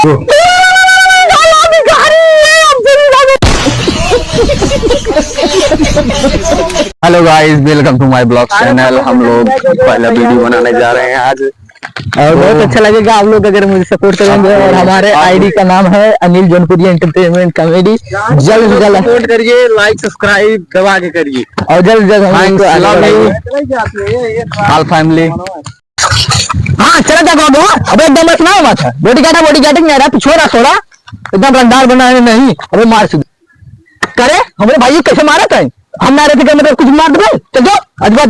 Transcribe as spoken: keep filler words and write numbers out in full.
Hello guys, welcome to my blog channel। हम लोग पहला वीडियो बनाने जा रहे हैं आज। और बहुत अच्छा लगेगा आप लोग अगर मुझे सपोर्ट करेंगे। और हमारे आईडी का नाम है अनिल जौनपुरिया एंटरटेनमेंट कॉमेडी। जल्द से जल्द सपोर्ट करिए, लाइक सब्सक्राइब दबा के करिए। और जल्द से जल्द हम लोग को आने वाला है। All family। हाँ, चला जा बाबू, अब एकदम बस ना मत। बॉडी गार्ड, बॉडी गार्ड नहीं आ रहा, तू छोरा, छोरा। एकदम रंगदार बना है नहीं, अबे मार सीधे। करे, हमरे भाई कैसे मारत है? हम ना रहते, मतलब कुछ मार देबे? चल जाओ, अजबा।